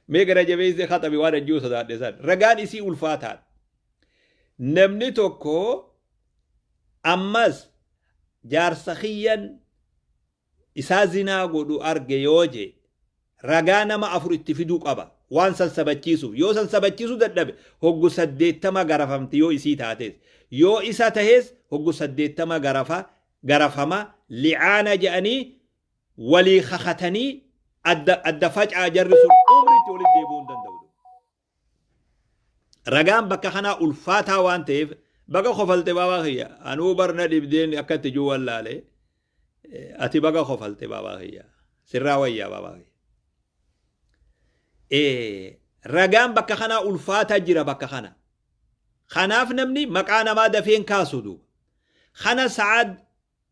Mee gara jabeessee khaxabi waan ajjuu sodaadhe san. Ragaan isii ulfaataadha. Namni tokko ammas jaarsa kiyyan isaa zinaa godhu arge yoo jee ragaa nama 4 itti fiduu qaba waan san sabachiisuuf yoo san sabachiisuu dadhabe hoggu 80 garafamti yoo isii taates yoo isa tahes hoggu 80 garafa garafama li'aana je'anii walii kakatanii adda adda faca'a jarri sun umritti walitti deebi'uu hin danda'u. Ragaan bakka kanaa ulfaataa waan ta'eef baga kofalte baabaa kiyya anuu bar na dhibdeen akka itti jiru wallaale ati baga kofalte baabaa kiyya sirraa wayyaa baabaa kiyya. Ragaan bakka kanaa ulfaataa jira bakka kana. Kanaaf namni maqaa namaa dafeen kaasu duuba. Kana Sa'ad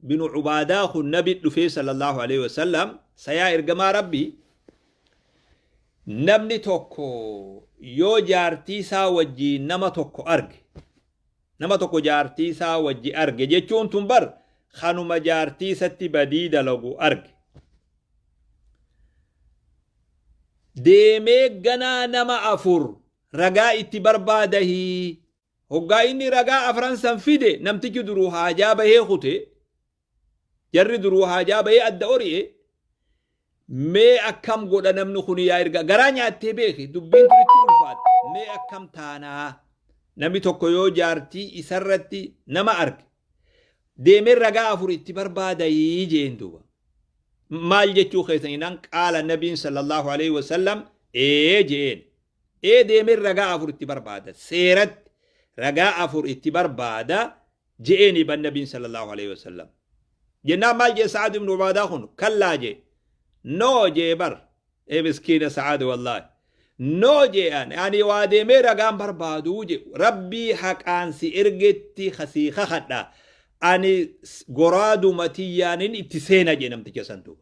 binu Ubaadaa kun nabi dhufee sallallahu alaihi wasallam sayaa ergamaa rabbii namni tokko yoo jaartii isaa wajji nama tokko arge nama tokko jaartii isaa wajji arge jechuun tun bar kanuma jaartii isatti badii dalagu arge deemee ganaa nama 4 ragaa itti barbaadahii Hoggaa inni ragaa afran san fide namtichi duruu haajaa bahee kute, jarri duruu haajaa bahee adda ori'e, mee akkam godha namni kun yaa erga garaa nyaattee beeki dubbiin tun itti ulfaatte mee akkam taanaa namni tokko yoo jaartii isarratti nama arge deemee ragaa 4 itti barbaadayii jeen duuba maal jechuu keessan jennaan qaala nabiin sallallahu alaihi wasallam ee jeen Ee deemeen ragaa 4 itti barbaada seeratti ragaa 4 itti barbaada je'eeni ban nabiin sallallahu alaihi wasallam. Jennaan maal jee Sa'ad ibn Ubaadaa kun kallaa jee no jee bar ee miskiina Sa'ad wallaahi no jee ani waa deemee ragaan barbaaduu jee rabbii haqaan si ergetti kasii kakadha ani goraaduma tiyyaanin itti seena jee namticha san duuba.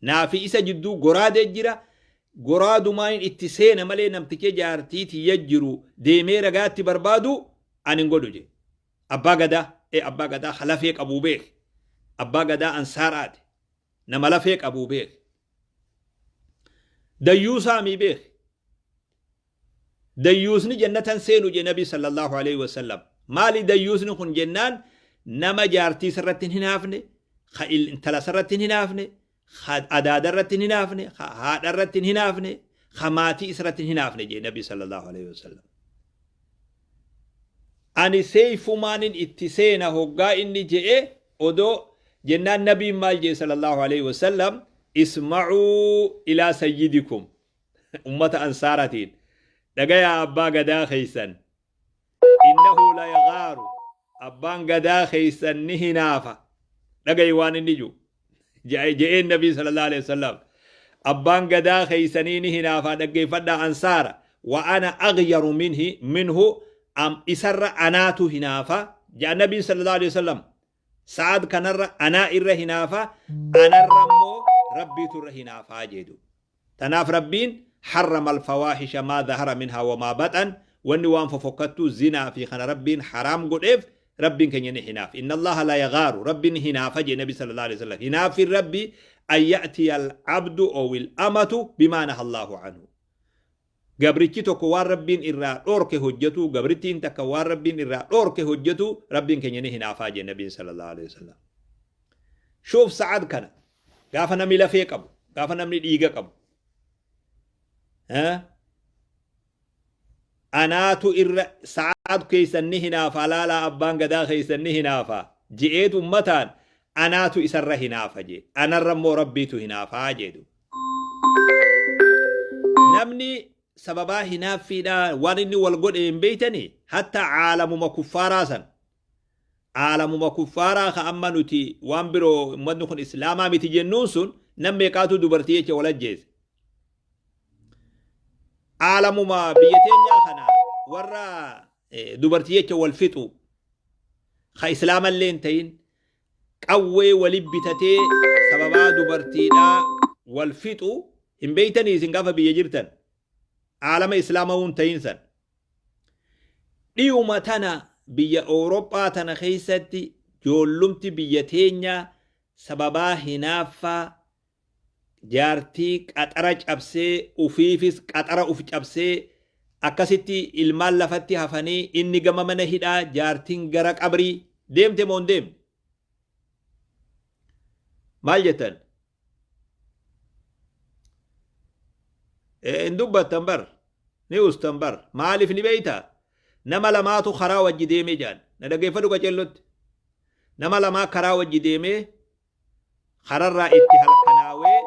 Naa fi isa jidduu goraadee jira, goraadumaan itti seena malee namticha jaartii tiyya jiru deemee ragaa itti barbaadu ani hin godhu jedhe. Abbaa Gadaa, ee Abbaa Gadaa ka lafee qabuu beeki. Abbaa Gadaa Ansaaraati. Nama lafee qabuu beeki. Dayyuusaa mii beeki. Dayyuusni jannatan seenu jedhe Nabi sallallahu alaihi wasallam. Maali dayyuusni kun jennaan nama jaartii isarratti hin hinaafne, ka intala isarratti hin hinaafne, ka adaada irratti hin hinaafne, ka haadha irratti hin hinaafne, ka maatii isarratti hin hinaafne jedhe Nabi sallallahu alaihi wasallam. Ani seeyfumaanin itti seena hoggaa inni je'e odoo jennaan Nabiin maal jedhe sallallahu alaihi wasallam isma'uu ilaa sayyidikum ummata ansaaratiin dhagayaa abbaa gadaa keessan innahu la yaghaaru abbaan gadaa keessan ni hinaafa dhagayi waan inni jiru je'een nabii sallallahu alaihi wasallam abbaan gadaa keessanii ni hinaafa dhaggeeffadhaa ansaara wa ana aghyaru minhi minhu am isarra anaatu hinaafa ja'a nabiin sallallahu alaihi wasallam Sa'ad kanarra anaa irra hinaafa anarra immoo rabbiitu irra hinaafaa jedhu. Tanaaf Rabbiin harrama alfawaahisha maa zahara minhaa wa maa baxan wanni waan fofokkattuu zinaa fi kana Rabbiin haraam godheef Rabbiin keenya ni hinaaf. Inna Allaha la yaghaaru Rabbiin ni hinaafa jedhe Nabi sallallahu alaihi wasallam. Hinaaffiin Rabbii an ya'tiya al-abdu ow il-amatu bimaa naha Allahu anhu. Gabrichi tokko waan Rabbiin irraa dhoorke hojjatuu, gabrittiin takka waan Rabbiin irraa dhoorke hojjatuu, Rabbiin keenya ni hinaafaa jee Nabiin sallallahu alaihi wasallam. Shuuf Sa'ad kana gaafa namni lafee qabu, gaafa namni dhiiga qabu. Anaatu irra Sa'ad keessan ni hinaafa laalaa abbaan gadaa keessan ni hinaafa je'eetu ummataan anaatu isarra hinaafa jee anarra immoo Rabbiitu hinaafaa jedhu. Namni sababaa hinaaffiidhaa waan inni wal godhe hin beeytanii hatta caalamuma kuffaaraa san caalamuma kuffaaraa ka amma nuti waan biroo ummanni kun islaamaa miti jennuun sun nam meeqaatu dubartii jecha wal ajjeese caalamuma biyya teenyaa kana warra dubartii jecha wal fixu ka islaamallee hin ta'in qawwee wali bitatee sababaa dubartiidhaa wal fixu hin beeytanii isin gaafa biyya jirtan aalama islaamawuu hin tahin san dhiyuma tana biyya Awuroophaa tana keessatti joollumti biyya teenyaa sababaa hinaaffaa Jaartii qaxara cabsee, ufiifis qaxara uf cabsee, akkasitti ilmaan lafatti hafanii, inni gama mana hidhaa, jaartiin gara qabrii deemte moo hin deemne? Maal jettan? Hin dubbattan bar, ni ustan bar. Maaliif ni beeyta? Nama lamaatu karaa wajji deemee jaan. Na dhaggeeffadhu qaceellotti. Nama lamaa karaa wajji deemee, kararraa itti halkanaawee,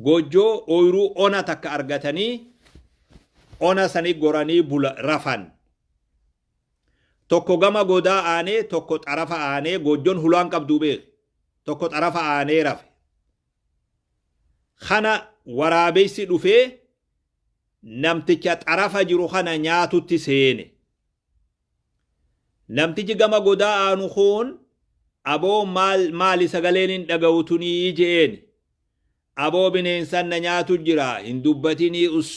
goojjoo ooyruu ona takka argatanii, ona sani goranii bula rafan. Tokko gama godaa aanee, tokko xarafa aanee. Goojjoon hulaan qabduu beeki. Tokko xarafa aanee rafe. Kana waraabessi dhufee namticha xarafa jiru kana nyaatutti seene. Namtichi gama godaa aanu kun, "Aboo, maal maali sagaleen hin dhaga'u tunii?" je'een. "Aboo, bineensan na nyaatu jira, hin dubbatinii, us"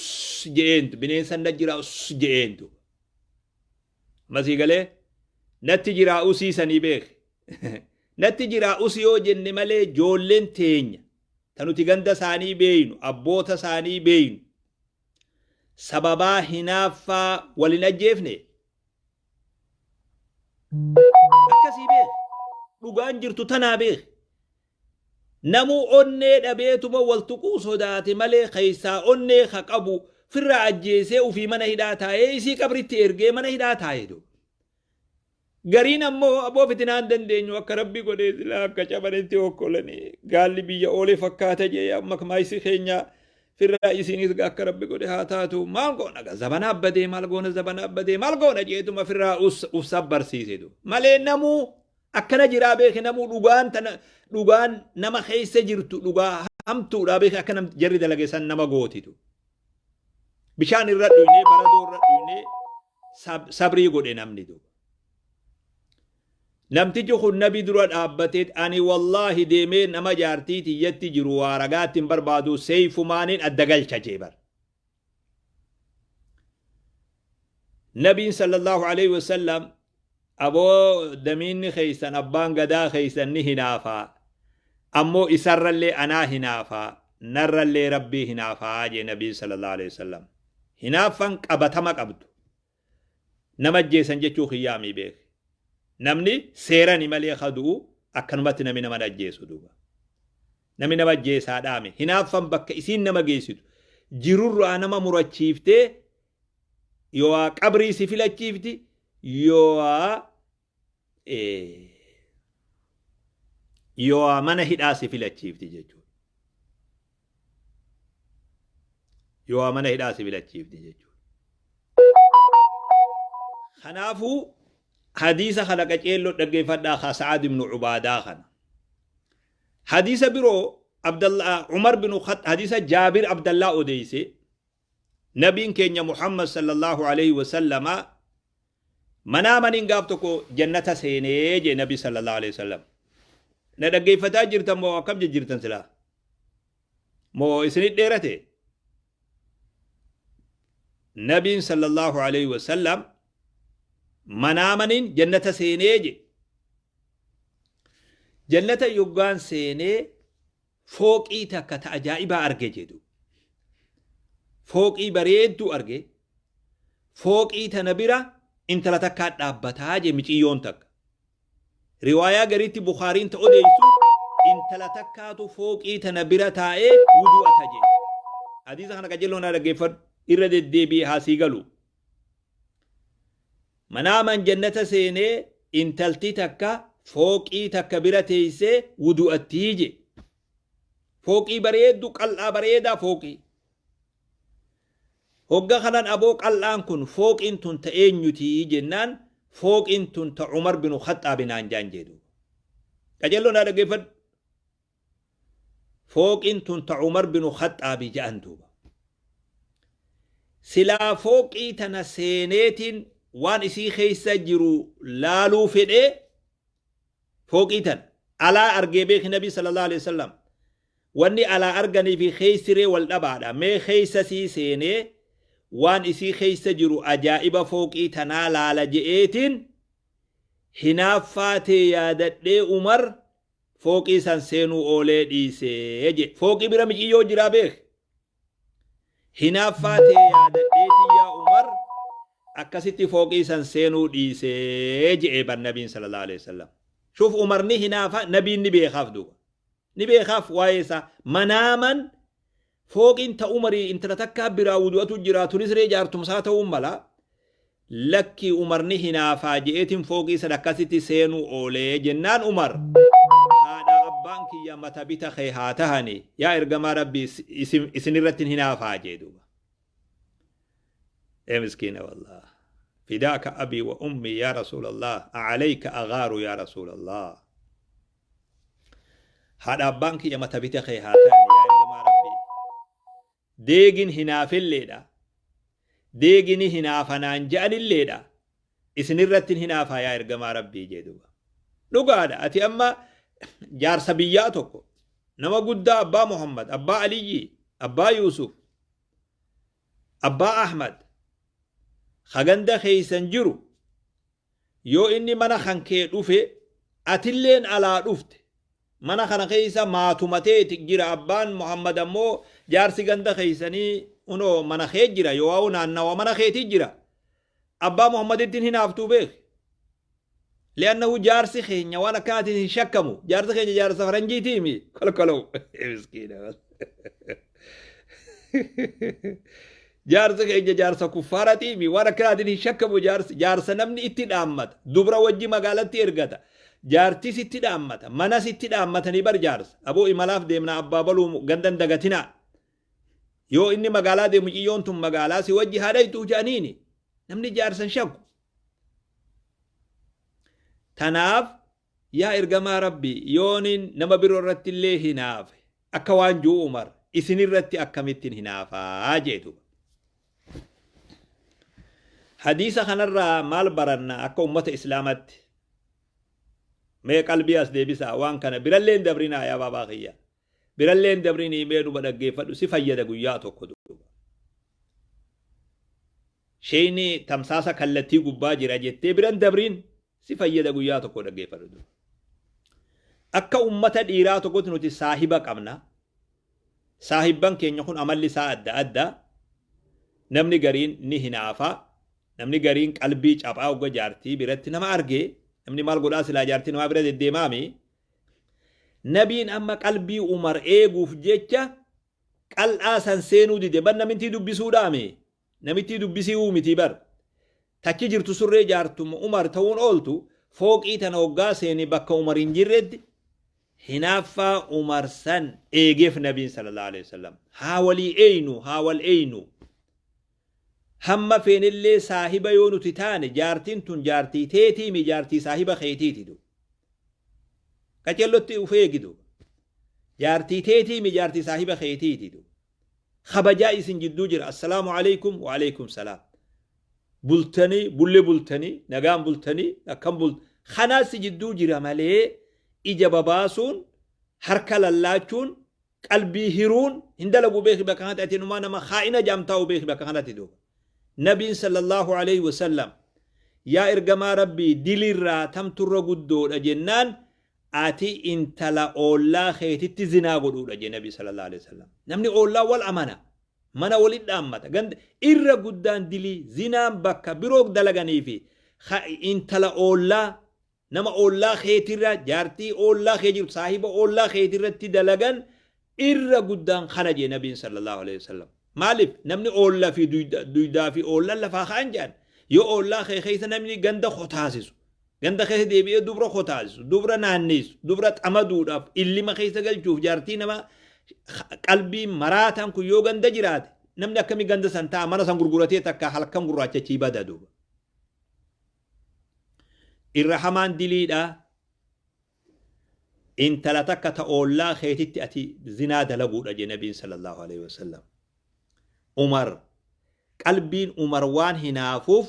je'eentu. "Bineensan na jira, us" je'eentu. Masii galee natti jira usii sanii beek. Natti jira usi yoo jenne malee, joolleen teenya ta nuti ganda isaanii beeynu, abboota isaanii beeynu, sababaa hinaaffaa walin ajjeefne akkasii beek. Dhugaan jirtu tanaa beek. Namuu onnee dhabeetuma wal tuquu sodaate malee, keessaa onnee ka qabu firra ajjeesee, ufii mana hidhaa taa'ee, isii qabritti ergee mana hidhaa taa'ee duuba. Gariin ammoo, "Aboo, fitinaan dandeenyu, akka rabbi godhee silaa akka cabanitti okkolanii gaalli biyya oolee fakkaata" jee. Amma maayisi keenya firraa isiinis "Akka rabbi godhe haa taatu, maal goona, zabana abbadee, maal goona, zabana abbadee, maal goona" jeetuma firraa uf sabbarsiisetu malee, namuu akkana jiraa beeke. Namuu dhugaan tana, dhugaan nama keessa jirtu dhugaa hamtuudha beeke. Akka jarri dalage san nama gootitu. Bishaan irra dhuynee, baradoo irra dhuynee, sabrii godhe namni duuba. Namtichi kun nabi dura dhaabbatee, "Ani wallaahi deemee nama jaartii tiyyatti jiru waa ragaatti hin barbaadu, seeyfumaaniin adda galcha" jee bar. Nabiin sallallahu alaihi wasallam, "Aboo, damiinni keessan, abbaan gadaa keessan ni hinaafaa, ammoo isarrallee anaa hinaafaa, narrallee rabbii hinaafaa" jee nabiin sallallahu alaihi wasallam. Hinaaffan qabatama qabdu. Nama ajjeesan jechuu kiyyaamii beek. Namni seerani malee kadu'u, akkanumatti namni nama ajjeesu duuba. Namni nama ajjeesaa dhaame. Hinaaffan bakka isiin nama geessitu jirurraa nama murachiiftee, yoo qabrii si filachiifti, yoo mana hidhaa si filachiifti jechuudha. Yoo mana hidhaa si filachiifti jechuudha. Kanaafuu hadiisa kana qaceelloo dhaggeeffadhaa, kaa Sa'aad ibnu Ubaadaa kana. Hadiisa biroo Abdallah Umar bin Khat, hadiisa Jaabir Abdallaa odeeyse. Nabiin keenya Muhammad sallallahu alaihi wasallama manaamaniin gaaf tokko jannata seenee jee nabi sallallahu alaihi wasallam. Na dhaggeeffataa jirtan moo akkam jijjiirtan silaa? Moo isinit dheerate? Nabiin sallallahu alaihi wasallam manaamaniin jannata seenee je. Jannata yoggaan seenee fooqii takka ta ajaa'ibaa arge jedhu. Fooqii bareedduu arge. Fooqii tana bira intala takkaa dhaabbataa je, miciyyoon takka. Riwaayaa gariitti Bukaariin ta odeessu, intala takkaatu fooqii tana bira taa'ee wudu'ata je. Hadiisa kana qajeeloo naa dhaggeeffadhu, irra deddeebi'ee haa sii galu. Manaaman jannata seenee intalti takka fooqii takka bira teessee wudu'attii je. Fooqii bareeddu, qal'aa bareedaa fooqii. Hogga kanan, "Aboo, qal'aan kun, fooqiin tun ta eenyutii?" jennaan, "Fooqiin tun ta Umar binu Khaxaabi" naan jaan jedhu. Qajeelloo naa dhaggeeffadhu. "Fooqiin tun ta Umar binu Khaxaabi" jedhan duuba. Silaa fooqii tana seeneetiin waan isii keessa jiru laaluu fedhee, fooqii tana alaa argee beeki nabi sallallahu alaihi wasallam. Wanni alaa arganii fi keessiree wal dhabaadha. Mee keessa sii seenee waan isii keessa jiru, ajaa'iba fooqii tanaa laala je'eetiin, hinaaffaa tee yaadadhee Umar. Fooqii san seenuu oolee dhiisee je. Fooqii bira miciyyoo jiraa beek. Hinaaffaa tee yaadadheetii yaa Umar akkasitti fooqii san seenuu dhiisee je'e bar nabiin sallallahu alaihi wasallam. Shuf, Umar ni hinaafa, nabiin ni beekaaf duuba. Ni beekaaf waa'ee isaa. Manaaman fooqiin ta Umarii intala takkaa biraa wudu'atu jira, tunis ree jaartumsaa ta'uu mala. Lakki, Umar ni hinaafaa je'eetiin fooqii san akkasitti seenuu oolee jennaan, Umar, "Haadha abbaan kiyya mata bita kee haa tahani, yaa ergamaa Rabbii, isinirratti hinaafaa," jee duuba. Ee miskiina wallah. "Fidaaka abii wa ummii yaa Rasuulallah, acalayka agaaru yaa Rasuulallah. Haadha abbaan kiyya mata bita kee haa tahani, yaa ergamaa Rabbii. Deegin hinaafilleedha. Deegini hinaafanaan je'anilleedha. Isinirratti hinaafaa yaa ergamaa Rabbii," jee duuba. Dhugaadha, ati amma jaarsa biyyaa tokko, nama guddaa, abbaa Muhammad, abbaa Aliyyi, abbaa Yuusuf, abbaa Ahmad, haganda keeysan jiru, yoo inni mana kan kee dhufe, atilleen alaa dhufte, mana kana keessa maatuma teeti jira, abbaan Muhammad ammoo jaarsi ganda keeysanii unoo mana kee jira, yoo naannawa mana keetii jira, abbaa Muhammadittiin hinaaftuu beek. Li'annahu jaarsi keenya waan akkanaatiin hin shakkamu. Jaarsi keenya jaarsa faranjiitiimi. Kolkolow. Miskiina. Jaarsi keenya jaarsa kuffaaratiimi. Waan akkanaatiin hin shakkamu jaarsi. Jaarsa namni itti dhaammata. Dubra wajji magaalatti ergata. Jaartis itti dhaammata. Manas itti dhaammatanii bar jaarsa. Aboo, imalaaf deemna, abbaa baluu gandan dagatinaa. Yoo inni magaalaa deemu, ciyyoon tun magaalaa si wajji haa dhayxuu jedhaniini. Namni jaarsa hin shakku. Tanaaf, "Yaa ergamaa Rabbii, yoonin nama biroo irratti illee hinaafe," akka waan juu Umar, "isinirratti akkamittiin hinaafaa?" jee duuba. Hadiisa kanarraa maal baranna akka ummata Islaamatti? Mee qalbii as deebisaa, waan kana birallee hin dabrinaa, yaa baabaa kiyya. Birallee hin dabrinii, mee dhuma dhaggeeffadhu, si fayyada guyyaa tokko duuba. Sheeyni tamsaasa kallattii gubbaa jira jettee biran dabriin, si fayyada guyyaa tokko, dhaggeeffadhu duuba. Akka ummata dhiiraa tokkotti nuti saahiba qabna. Saahibban keenya kun amalli isaa adda adda. Namni gariin ni hinaafa. Namni gariin qalbii caphaa hogga jaartii biratti nama arge. Namni maal godhaa silaa jaartii namaa bira deddeemaami? Nabiin amma qalbii Umar eeguuf jecha qal'aa san seenuu dide. Bar namittii dubbisuudhaami. Namittii dubbisii miti bar. Tachi jirtu surree jaartuma Umar ta'uun ooltu, fooqii tana hoggaa seeni bakka Umar hin jirretti hinaaffaa Umar san eegeef nabiin sallallahu alaihi wasallam. Haa walii eeynu, haa wal eeynu. Hamma feenillee saahiba yoo nuti taane, jaartiin tun jaartii teetiimi, jaartii saahiba keetiiti du. Qacellotti uf eegi duuba. Jaartii teetiimi, jaartii saahiba keetiiti du. Kabajaa isin jidduu jira. Assalaamu alaikum, wa alaikum salaam. Bultanii, bulle bultanii, nagaan bultanii, akkam bult. Kanaas si jidduu jira malee ija babaasuun, harka lallaachuun, qalbii hiruun hin dalagu, beeki. Bakka kanatti ati numaa nama kaa'ina jaamtaa'u, beeki bakka kanatti duuba. Nabiin sallallahu alaihi wasallam, "Yaa ergamaa Rabbii, dilirraa tamturra guddoodha?" jennaan, "Ati intala oollaa keetitti zinaa godhuudha," jee Nabi sallallahu alaihi wasallam. Namni oollaa wal amana. Mana walit dhaammata. Ganda irra guddaan dilii zinaan bakka biroo dalaganii fi intala oollaa, nama oollaa keetirra, jaartii oollaa kee jirtu, saahiba oollaa keetirratti dalagan irra guddaan kana jee Nabiin sallallahu alaihi wasallam. Maaliif namni oollaa fi duydaa fi oollaan lafaa ka'an jedhan? Yoo oollaa kee keessa namni ganda kotaasisu, ganda keessa deebi'ee dubra kotaasisu, dubra naanneessu, dubra xamaduudhaaf illima keessa galchuuf jaartii nama qalbii maraataan kun yoo ganda jiraate, namni akkamii ganda san ta'a? Mana san gurguratee takka halkan gurraachachii bada duuba. Irra hamaan diliidha. Intala takka ta oollaa keetitti ati zinaa dalaguudha jee nabiin sallallahu alaihi wasallam. Umar, qalbiin Umar waan hinaafuuf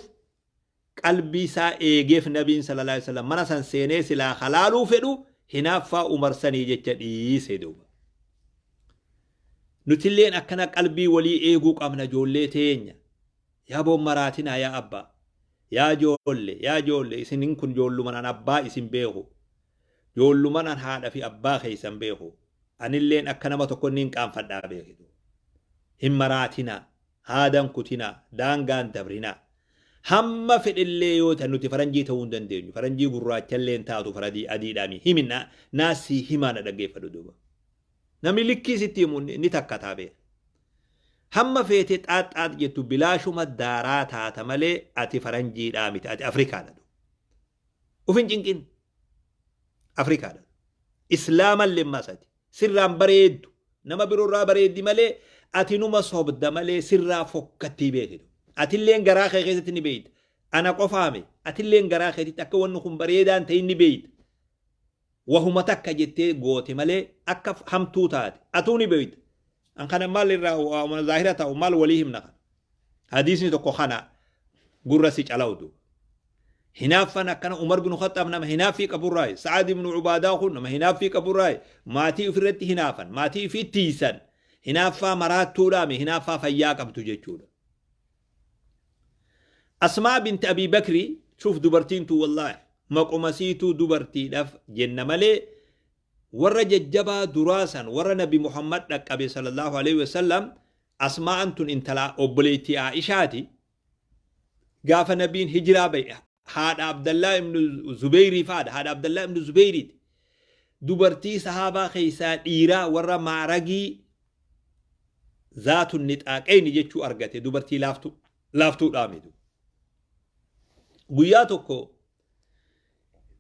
qalbii isaa eegeef nabiin sallallahu alaihi wasallam. Mana san seenee silaa halaaluu fedhu, hinaaffaa Umar sanii jecha dhiise duuba. Nutilleen akkana qalbii walii eeguu qabna, ijoollee teenya. Yaa boon maraatinaa, yaa abbaa. Yaa joolle, yaa joolle, isinin kun ijoolluman an abbaa isin beeku. Joolluman an haadha fi abbaa keessan beeku. Anilleen akka nama tokko niin qaanfadhaa beekitu. Hin maraatinaa. Haadan kutinaa. Daangaan dabrinaa. Hamma fedhellee yoo ta'e nuti faranjii ta'uu hin dandeenyu. Faranjii gurraachallee hin taatu faradii adiidhaami. Himi naa sii himaa na dhaggeeffadhu duuba. Namni likkii sitti himu ni takkataa beeka. Hamma feete xaax xaax jettu bilaashuma daaraa taata malee ati faranjiidhaa miti. Ati Afrikaadha. Uf hin cinqin. Afrikaadha. Islaamallee masati. Sirraan bareeddu. Nama biroorraa bareeddi malee ati numa sobda malee sirraa fokkattii beekitu. Atilleen garaa kee keessatti ni beeyta. Ana qofaame atilleen garaa keetitti akka wanni kun bareedaan ta'in ni beeyta. Wahuma takka jettee goote malee akka hamtuu taate atuu ni beeyta. An kana maal irraa waa'uma zaahira ta'u maal walii himna kana. Hadiisni tokko kana gurra si calawdu. Hinaaffan akkana Umar bin Khattaab nama hinaaffii qaburraayi. Sa'ad ibn Ubaadaa kun nama hinaaffii qaburraayi. Maatii ofirratti hinaafan, maatii ofii tiisan. Hinaaffaa maraattuudhaami, hinaaffaa fayyaa qabdu jechuudha. Asmaa binti Abii Bakrii, shuuf dubartiin tun wallaahi maquma siituu dubartiidhaaf jenna malee warra jajjabaa duraa san warra Nabi Muhammad dhaqqabe sallallahu alaihi wasallam. Asmaa'an tun intala obboleettii Aishaati. Gaafa Nabiin hijiraa ba'e haadha Abdallaa ibn Zubeyrii fa'aadha. Haadha Abdallaa ibn Zubeyriiti. Dubartii sahaabaa keessaa dhiiraa warra maaragii zaatun nixaaqeyni jechuu argate dubartii laaftuu laaftuudhaa miti. Guyyaa tokko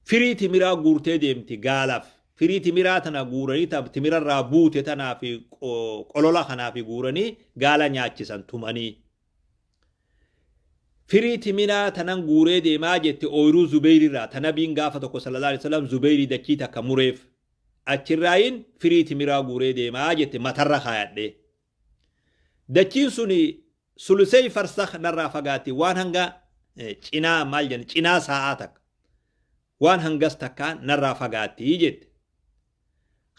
firii timiraa guurtee deemti gaalaaf. Firii timiraa tana guuranii timirarraa buute tanaa fi qolola kanaa fi guuranii gaala nyaachisan tumanii. Firii timinaa tanan guuree deemaa jette ooyruu Zubeyrirraa ta Nabiin gaafa tokko sallallahu alaihi wasallam Zubeyrii dachii takka mureef. Achirraayin firii timiraa guuree deemaa jette matarra kaayadhe. Dachiin suni sulusey farsakh narraa fagaatti waan hanga cinaa maal jenna cinaa saa'aa takka. Waan hangas takkaa narraa fagaatti jette.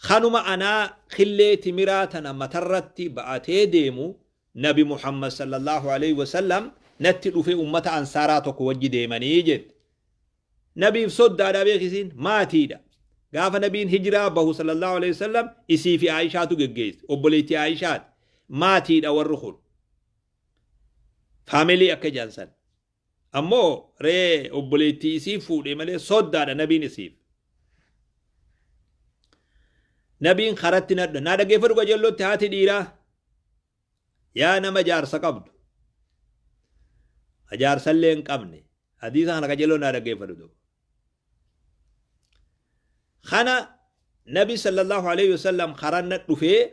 Kanuma anaa killee timiraa tana matarratti ba'atee deemu Nabi Muhammad sallallahu alaihi wasallam natti dhufee ummata ansaaraa tokko wajji deemanii jette. Nabiif soddaadha beekisiin maatiidha. Gaafa Nabiin hijiraa bahu sallallahu alaihi wasallam isii fi Aishaatu geggeesse. Obboleettii Aishaati. Maatiidha warri kun. Faamilii akka jedhan. Ammoo ree obboleettii isii fuudhe malee soddaadha Nabiin isiif. Nabiin karatti nadha. Naa dhaggeeffadhu qajeellootti haati dhiiraa. Yaa nama jaarsa qabdu. Jaarsallee hin qabne. Hadiisa kana qajeelloo naa dhaggeeffadhu duuba. Kana Nabi sallallahu alaihi wasallam karanna dhufee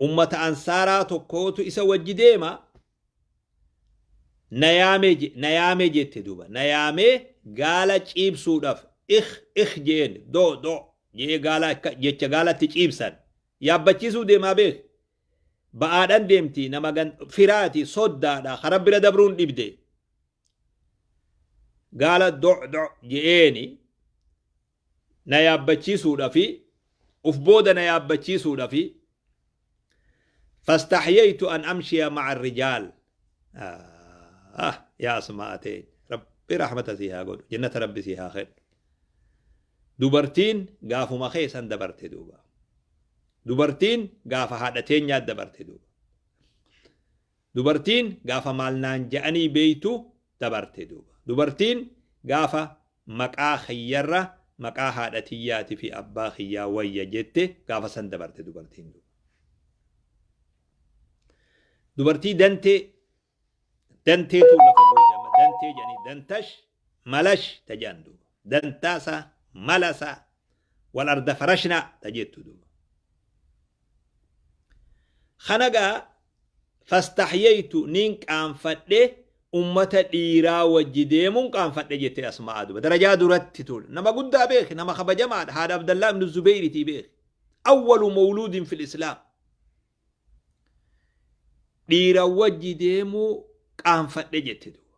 ummata ansaaraa tokkootu isa wajji deema. Na yaame jette duuba. Na yaamee gaala ciibsuudhaaf ikh ikh jeen do do jee gaala jecha gaalatti ciibsan. Yaabbachiisuu deemaa beek. Ba'aadhan deemti nama firaati soddaadha kara bira dabruun dhibde. Gaala do do je'eeni na yaabbachiisuudhafi uf booda na yaabbachiisuudhafi fastahyaytu an amshiya ma'a rijaal. Ah, yaa Asmaa ta'e Rabbi rahmata sii haa godhu, jannata Rabbi sii haa kennu. Dubartiin gaafuma keessan dabarte duuba. Dubartiin gaafa haadha teenyaa dabarte duuba. Dubartiin gaafa maal naan je'anii beeytu dabarte duuba. Dubartiin gaafa maqaa kiyyarra maqaa haadha tiyyaati fi abbaa kiyyaa wayya jette gaafa san dabarte dubartiin duuba. Dubartii dantee danteetu lafa buute amma dantee jedhanii dantash malash ta jedhan duuba. Dantaasa malasa wal arda farashna ta jettu duuba. Kanagaa fastahyaytu nin qaanfadhe ummata dhiiraa wajji deemuun qaanfadhe jette Asmaa'aa duba. Darajaa duratti tun nama guddaa beeki, nama kabajamaadha, haadha Abdallaa ibn Zubeyritii beeki. Awwalu mawluudin fil Islaam. Dhiira wajji deemuu qaanfadhe jette duuba.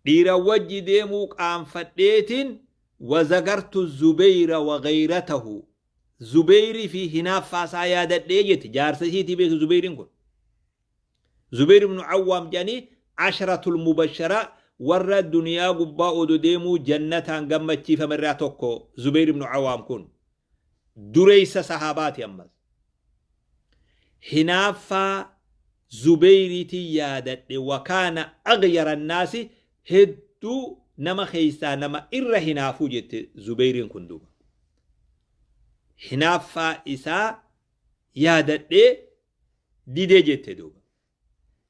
Dhiira wajji deemuu qaanfadheetiin wazakartu Zubeyra wa gayratahu. Zubeyrii fi hinaaffaa isaa yaadadhee jette jaarsa isiitii beeki Zubeyriin kun. Zubeyr ibn Awwaam jedhanii asharatul mubasharaa Warra duniyaa gubbaa odoo deemuu jannataan gammachiifame irraa tokko Zubayr ibnu Awaam kun dureessa sahaabaati. Ammas hinaaffaa Zubeyriitiin yaadadhe. Wakaana aghyara annaasi, hedduu nama keessaa nama irra hinaafuu jette Zubeyriin kun. Duuba hinaaffaa isaa yaadadhee didee jette. Duuba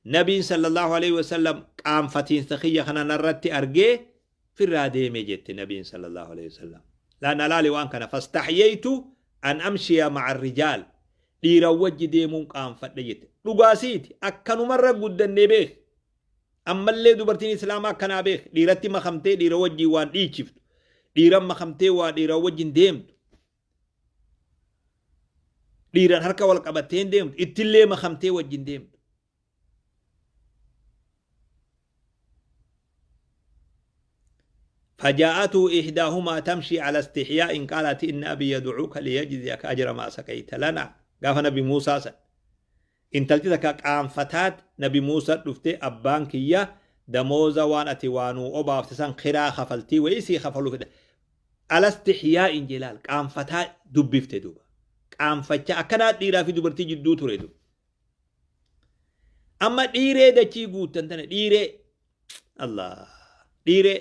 Nabiin sallallahu alaihi wasallam qaanfatiinsa kiyya kana narratti argee firraa deeme jette Nabiin sallallahu alaihi wasallam. Laanna laali waan kana, fastaxyaytu an amshiya ma'a rijaal, dhiiran wajji deemuun qaanfadhe jette. Dhugaasiiti, akkanumarra guddannee beek. Ammallee dubartiin Islaamaa akkanaa beek, dhiiratti makamtee dhiira wajjin waan dhiichiftu, dhiiran makamtee waa dhiiran wajjin deemtu, dhiiran harka wal qabattee deemtu, ittillee makamtee wajjin deemtu. فجاءته إحداهما تمشي على استحياء قالت إن أبي يدعوك ليجزيك أجر ما سقيت لنا. قاف نبي موسى سن intalti takka qaanfataat Nabi Muusaa dhuftee, abbaan kiyya damooza waan ati waanuu obaafte san kiraa kafaltii wayii sii kafaluu fedha. Ala istixyaa'in jelaal, qaanfataa dubbifte. Duuba qaanfachaa akkanaa dhiiraa fi dubartii jidduu ture. Duuba amma dhiiree dachii guuttan tana, dhiiree Allah, dhiiree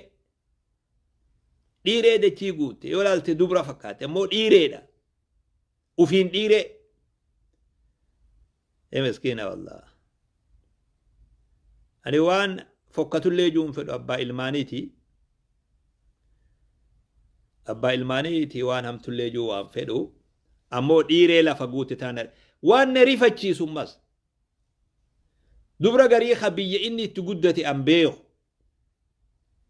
dhiiree dachii guutte yoo ilaalte dubra fakkaate, ammoo dhiireedha, ufiin dhiiree. Ee miskiina wallah. Ani waan fokkatullee juun fedhu, abbaa ilmaaniiti. Abbaa ilmaaniiti, waan hamtullee juu waan fedhu. Ammoo dhiiree lafa guute taana waan na rifachiisu ammas. Dubra garii ka biyya inni itti guddate an beeku.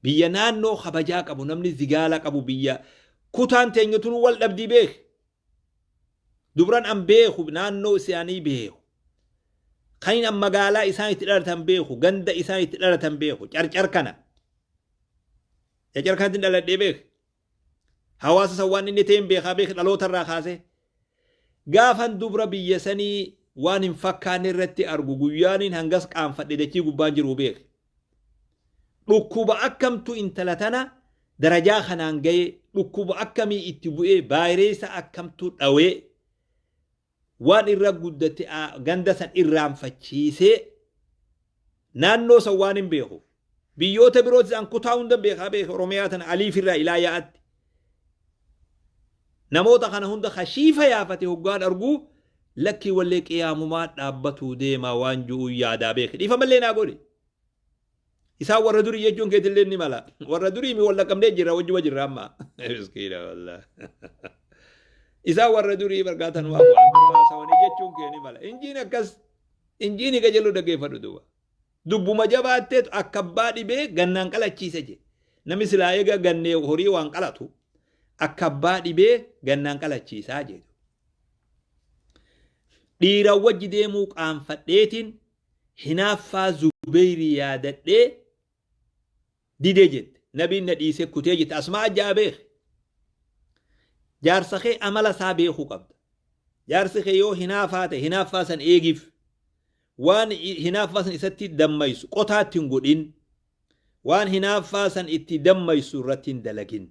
Biyya naannoo kabajaa qabu, namni zigaala qabu, biyya kutaan teenya tun wal dhabdii beek. Dubran an beeku, naannoo isaanii beeku. Kan an magaalaa isaan itti dhalatan beeku, ganda isaan itti dhalatan beeku, Carcar kana. Carcar kanatti dhaladhee beek. Hawaasa san waan inni ta'een beekaa beek dhaloota irraa kaasee. Gaafan dubra biyya sanii waan hin fakkaanne irratti argu, guyyaaniin hangas qaanfadhe dachii gubbaan jiru beek. Dhukkuba akkamtu intala tana darajaa kanaan ga'ee, dhukkuba akkamii itti bu'ee, vaayireessa akkamtu dhawee, waan irra guddate ganda san irraanfachiisee, naannoo san waan hin beeku. Biyyoota birootis an kutaa hunda beekaa beeka. Oromiyaa tana aliifirraa ilaa yaa'atti. Namoota kana hunda kashiifa yaafate hoggaan arguu, lakkii wallee qiyaamumaa dhaabbatuu deemaa waan ju'uu yaadaa beeke. Dhiifamallee naa godhe. Isaan warra durii jechuun keetillee ni mala. Warra durii mi wal qabnee jirra, wajjuma jirra amma. Miskiina wallah. Isaan warra durii bargaatan waa waan dura haasawanii jechuun kee ni mala. Injiin akkas injiin qajeeluu dhaggeeffadhu duuba. Dubbuma jabaatteetu akka abbaa dhibee gannaan qalachiise je. Namni silaa eega gannee horii waan qalatu, akka abbaa dhibee gannaan qalachiisaa jedhu. Dhiiran wajji deemuu qaanfadheetiin hinaaffaa Zubeyrii yaadadhee didee jette. Nabiin na dhiisee kutee jette. Asmaa ajja'a beek. Jaarsa kee amala isaa beekuu qabda. Jaarsi kee yoo hinaafaa ta'e, hinaaffaa san eegiif. Waan hinaaffaa san isatti dammaysu qotaatti hin godhin. Waan hinaaffaa san itti dammaysu irratti hin dalagin.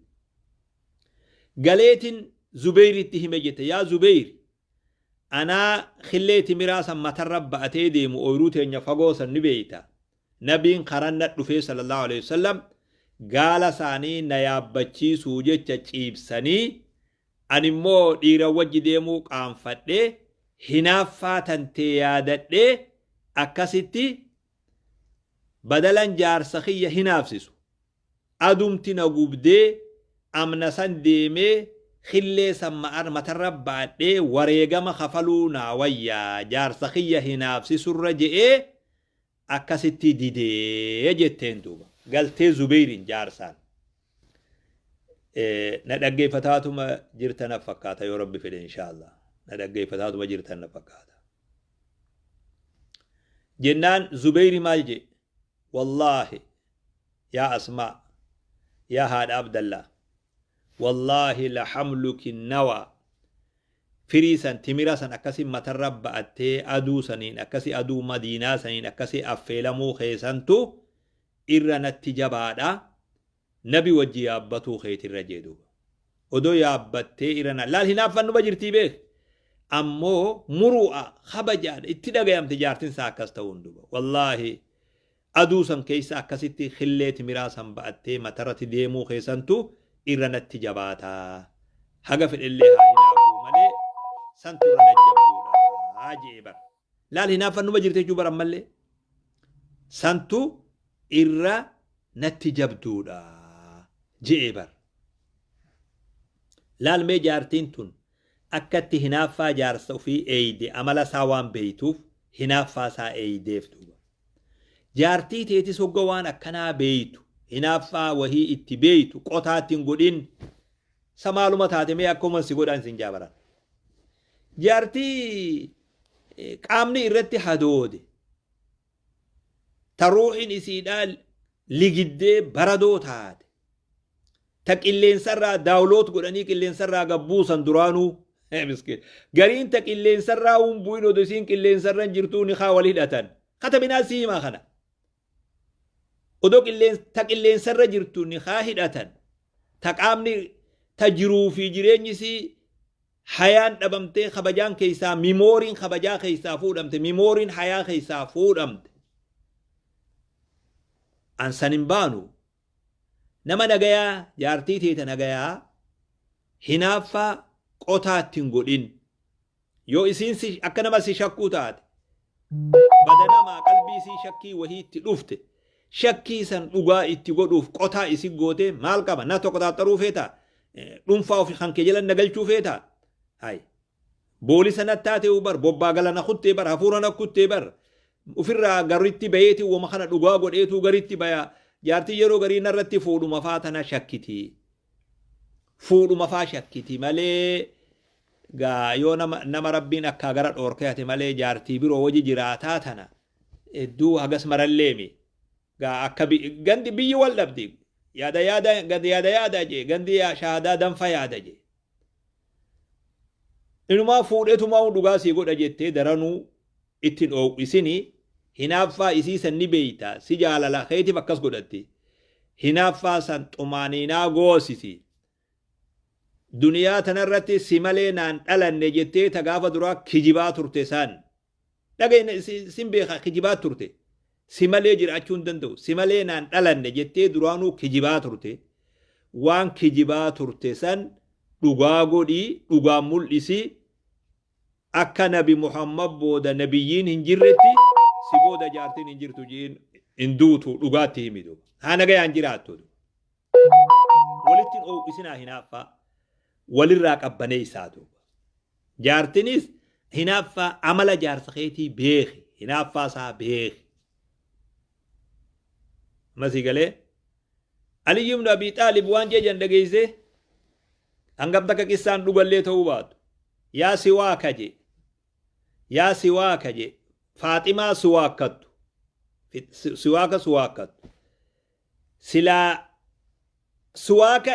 Galeetiin Zubeyritti hime jette. Yaa Zubeyri, anaa killee timiraa san matarra ba'atee deemu, ooyiruu teenya fagoo san ni beeyta. Nabiin karan na dhufee sallallahu alaihi wasallam gaala isaanii na yaabbachiisuu jecha ciibsanii, ani immoo dhiira wajji deemuu qaanfadhee hinaaffaa tantee yaadadhee akkasitti badalan jaarsa kiyya hinaafsisu. Adumti na gubdee amna san deemee killee san matarra baadhee wareegama kafaluu naa wayyaa jaarsa kiyya hinaafsisurra je'ee akkasitti didee jetteen. Duuba galtee Zubeyrin jaarsaan, na dhaggeeffataatuma jirtan fakkaata, yoo Rabbi fedhe inshaallah na dhaggeeffataatuma jirtan na fakkaata, jennaan Zubeyri maal jee? Wallaahi yaa Asmaa, yaa haadha Abdallaa, wallaahi la hamluki nawaa, firii san, timira san akkasi matarra ba'attee aduu saniin akkasi, aduu Madiinaa saniin akkasi affeelamuu keessantu. irra natti jabaadha nabi wajji yaabbatuu keetirra jee duuba. Odoo yaabbattee irra na laal hinaaffan numa jirtii beek. Ammoo muru'a kabajaadha itti dhagayamte jaartin isaa akkas ta'uun duuba. Wallaahi aduu san keessa akkasitti khillee timiraa san ba'attee matarratti deemuu keessantu irra natti jabaata. Haga fedhellee haa hinaafuu malee santu irra na jabduudha jee bar. Laal hinaaffan numa jirti jechuu bar ammallee. Santu irra natti jabduudha je'e bar. Laal mee jaartiin tun akkatti hinaaffaa jaarsa ofii eeyde amala isaa waan beeytuuf hinaaffaa isaa eeydeef duuba. Jaartii teetis hogga waan akkanaa beeytu hinaaffaa wahii itti beeytu qotaatti hin godhin sa maaluma taate mee akkuman si godhan sin jaabaran. Jaartii qaamni irratti hadoode ta ruuhin isiidhaa ligiddee baradoo taate ta qilleensarraa daawuloot godhanii qilleensarraa gabbuusan duraanuu miskiin gariin ta qilleensarraa hin bu'in odoo isiin qilleensarra hin jirtuu ni kaa wal hidhatan katabinaa sii himaa kana odoo ta qilleensarra jirtu ni kaa hidhatan ta qaamni ta jiruu fi jireenyi isii Hayaan dhabamtee kabajaan keessaa mimooriin kabajaa keessaa fuudhamte mimooriin hayaa keessaa fuudhamte. An san hin baanu. Nama nagayaa jaartii teeta nagayaa hinaaffaa qotaa itti hin godhin. Yoo isiin si akka nama si shakkuu taate badanamaa qalbii isii shakkii wahii itti dhufte shakkii san dhugaa itti godhuuf qotaa isi gootee maal qaba na tokko xaaxxaruu feetaa dhuunfaa ofi kan kee jala na galchuu feetaa hay boolisa na taatee bar bobbaa gala na kuttee bar hafuura na kuttee bar ofirraa garitti bayeeti wama kana dhugaa godheetuu garitti baya jaartii yeroo garii narratti fuudhuma faa tana shakkiti fuudhuma faa shakkiti malee Gaa yoo nama nama rabbiin akkaa gara dhoorkayate malee jaartii biroo waji jiraataa tana hedduu hagas maralleemi. Gaa akka gandi biyyi wal dhabdi. Yaada yaada gandi yaada yaada jee gandi shaahadaa danfa yaada jee. Inumaa fuudhetumaa dhugaa sii godha jettee daranuu ittiin oo'isini hinaaffaa isii san ni beeyta si jaalala keetiif akkas godhatti. Hinaaffaa san xumaaniinaa goosisi. Duniyaa tanarratti si malee naan dhalanne jettee ta gaafa duraa kijibaa turte san. Dhaga'i sin beeka kijibaa turte. Si malee jiraachuu hin danda'u. Si malee naan dhalanne jettee duraanuu kijibaa turte. Waan kijibaa turte san dhugaa godhii dhugaa mul'isi akka nabi Muhammad booda nabiyyiin hin jirretti si booda jaartiin hin jirtu jiin hin duutu dhugaatti himi duuba. Haa nagayaan jiraattu. Walitti hin oo'isinaa hinaaffaa walirraa qabbaneessaa duuba. Jaartinis hinaaffaa amala jaarsa keetii beeki hinaaffaa isaa beeki. Masii galee Aliyyi ibn Abi Xaalib waan jejan dhageessee hangam takka qissaan dhugallee ta'uu baatu. Yaa siwaaka jee yaa siwaaka jee Faaximaa siwaakkattu siwaaka siwaakkattu silaa siwaaka